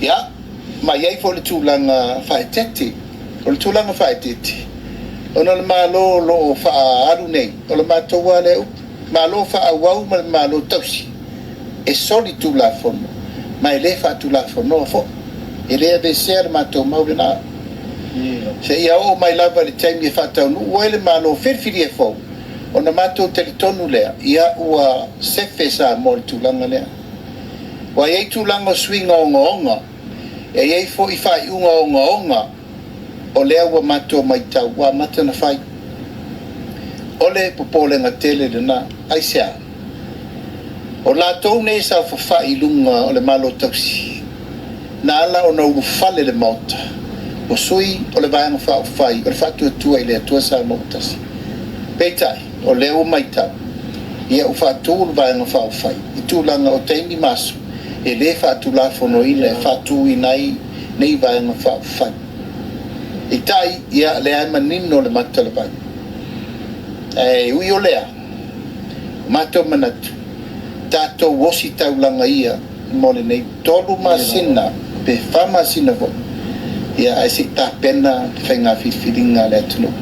Ia, ma e i ai foi le tulaga faaeteete. O le tulaga faaeteete, ona o le Malo o lo o faaalu nei, o le matou lava lea upu, Malo faaauau ma le Malo tausi, e solitulafono ma e le faatulafonoa foi. E le aveesea le matou mau lena. Seia oo mai lava i le taimi e faataunuu ai le Malo filifilia fou, ona matou talitonu lea, ia ua sefe Samoa i le tulaga lea. Ua i ai tulaga o suiga ogaoga, e i ai foi faaiuga ogaoga o lea ua matou matau ua amata ona fai. O le popolega tele lena. Aisea? O latou nei e saofafai i luga o le Malo Tausi, na ala ona ulufale le Maota, o sui o le Vaega Faaupufai o le Faatuatua i le Atua Samoa ua Tasi. Peitai, o lea ua matau, ia ua faatu le Vaega Faaupufai i tulaga o taimi ma aso e le faatulafonoina e faatuina ai nei Vaega Faaupufai. Peitai, ia o lea e manino le mata o le vai. Ae ui o lea, o matou manatu, tatou ositaulaga ia mo lenei 3 masina pe 4 masina foi, ia ae se i tapena le faiga filifiliga a le atunuu.